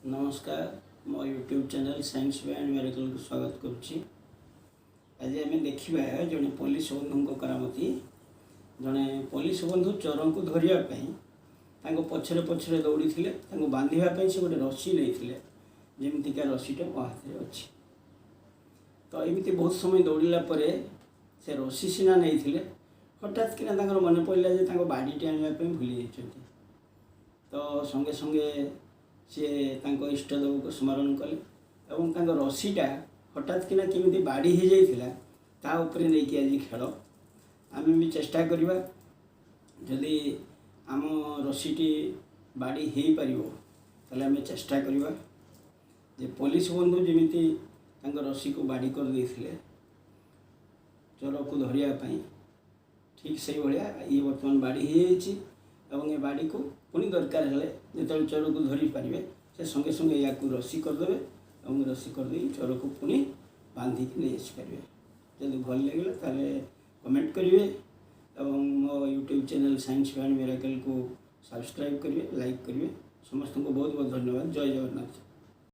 ନମସ୍କାର, ମୋ YouTube channel science and ମିରାକଲ୍କୁ ସ୍ୱାଗତ କରୁଛି। ଆଜି ଆମେ ଦେଖିବା ଜଣେ ପୋଲିସ ବନ୍ଧୁଙ୍କ କରାମତି। ଜଣେ ପୋଲିସ ବନ୍ଧୁ ଚୋରଙ୍କୁ ଧରିବା ପାଇଁ ତାଙ୍କ ପଛରେ ପଛରେ ଦୌଡ଼ିଥିଲେ। ତାଙ୍କୁ ବାନ୍ଧିବା ପାଇଁ ସେ ଗୋଟେ ରସି ନେଇଥିଲେ, ଯେମିତିକା ରସିଟା ମୋ ହାତରେ ଅଛି। ତ ଏମିତି ବହୁତ ସମୟ ଦୌଡ଼ିଲା ପରେ ସେ ରସି ସିନା ନେଇଥିଲେ, ହଠାତ୍ କିନା ତାଙ୍କର ମନେ ପଡ଼ିଲା ଯେ ତାଙ୍କ ବାଡ଼ିଟି ଆଣିବା ପାଇଁ ଭୁଲି ଯାଇଛନ୍ତି। ତ ସଙ୍ଗେ ସଙ୍ଗେ ସିଏ ତାଙ୍କ ଇଷ୍ଟଦେବକୁ ସ୍ମରଣ କଲେ ଏବଂ ତାଙ୍କ ରସିଟା ହଠାତ୍ କିନା କେମିତି ବାଡ଼ି ହେଇଯାଇଥିଲା, ତା ଉପରେ ନେଇକି ଆଜି ଖେଳ। ଆମେ ବି ଚେଷ୍ଟା କରିବା, ଯଦି ଆମ ରସିଟି ବାଡ଼ି ହେଇପାରିବ, ତାହେଲେ ଆମେ ଚେଷ୍ଟା କରିବା ଯେ ପୋଲିସ ବନ୍ଧୁ ଯେମିତି ତାଙ୍କ ରସିକୁ ବାଡ଼ି କରିଦେଇଥିଲେ ଚୋରକୁ ଧରିବା ପାଇଁ, ଠିକ୍ ସେଇଭଳିଆ ଇଏ ବର୍ତ୍ତମାନ ବାଡ଼ି ହେଇଯାଇଛି ଏବଂ ଏ ବାଡ଼ିକୁ ପୁଣି ଦରକାର ହେଲେ ଯେତେବେଳେ ଚୋରକୁ ଧରିପାରିବେ, ସେ ସଙ୍ଗେ ସଙ୍ଗେ ୟାକୁ ରସି କରିଦେବେ ଏବଂ ରସି କରିଦେଇ ଚୋରକୁ ପୁଣି ବାନ୍ଧିକି ନେଇ ଆସିପାରିବେ। ଯଦି ଭଲ ଲାଗିଲା, ତାହେଲେ କମେଣ୍ଟ କରିବେ ଏବଂ ମୋ ୟୁଟ୍ୟୁବ୍ ଚ୍ୟାନେଲ୍ ସାଇନ୍ସ ଆଣ୍ଡ ମିରାକଲ୍କୁ ସବସ୍କ୍ରାଇବ୍ କରିବେ, ଲାଇକ୍ କରିବେ। ସମସ୍ତଙ୍କୁ ବହୁତ ବହୁତ ଧନ୍ୟବାଦ। ଜୟ ଜଗନ୍ନାଥ।